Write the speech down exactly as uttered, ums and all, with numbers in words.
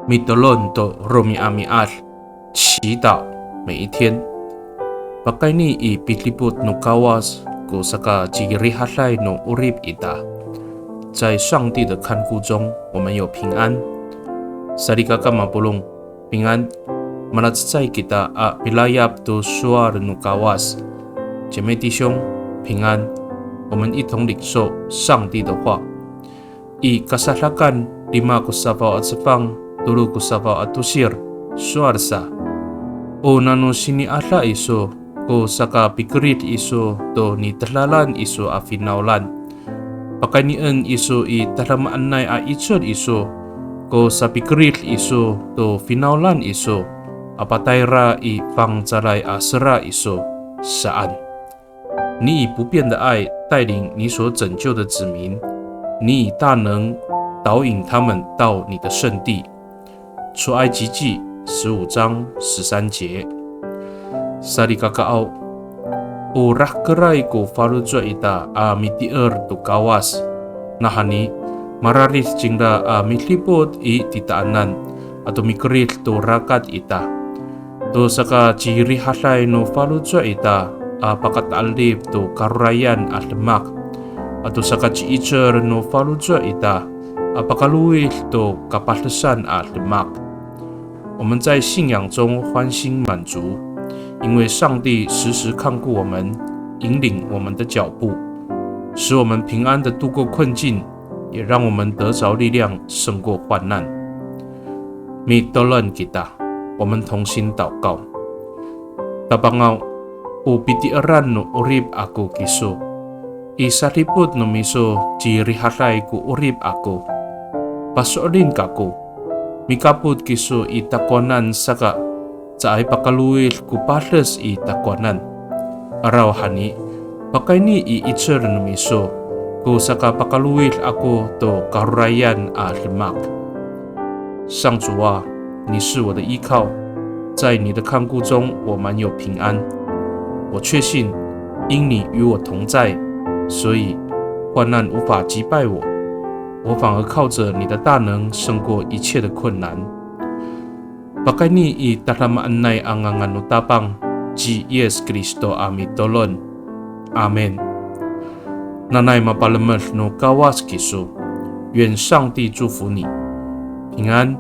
Mitolon to romi'ami'ad, 祈祷每一天。Pakayni i pidipot no Kawas ko saka cirihaday no 'orip ita. 在上帝的看顾中，我们有平安。Salikaka mapolong, 平安。Malacecay kita a pilayap to sowal no Kawas. 姐妹弟兄，平安。我们一同领受上帝的话。I Kasadakan lima ko safaw a cefang, tolo ko safaw a tosir, sowal sa. O nano sini'ada iso ko sakapikerid iso to nitedalan iso a finawlan. Pakaynien iso i tadamaanay a 'icel iso ko sapikerid iso to finawlan iso a patayra i fangcalay a sera iso saan. 你以不变的爱带领你所拯救的子民，你以大能导引他们到你的圣地。 出埃及记十五章十三节。Salikakaaw, o rahkeray ko faloco' ita a mitier to Kawas. Nawhani, mararid cingra a midipot i titaanan ato mikerid to rakat ita. To saka cirihaday no faloco' ita a pakata'elif to karorayan a demak. Ato saka ci'icel no faloco' ita a pakalowid to kapadesan a demak. 我们在信仰中欢欣满足，因为上帝时时看顾我们，引领我们的脚步，使我们平安地度过困境，也让我们得着力量胜过患难。Mitolon kita, 我们同心祷告。Tapangaw, o pitieran no 'orip ako kiso. I sadipot no miso cirihaday ko 'orip ako. Paso'elin kako, mikapot kiso i takowanan saka caay pakalowid ko pades i takowanan. Arawhani, pakayni i 'icel no miso ko saka pakalowid ako to karorayan a demak. 上主啊，你是我的依靠，在你的看顾中，我满有平安。我确信，因你与我同在，所以患难无法击败我，我反而靠着你的大能胜过一切的困难。Pakayni i tadamaanay a ngangan no Tapang, ci Yis Kristo a mitolon. Amin. Nanay mapalemed no Kawas kiso. 愿上帝祝福你，平安。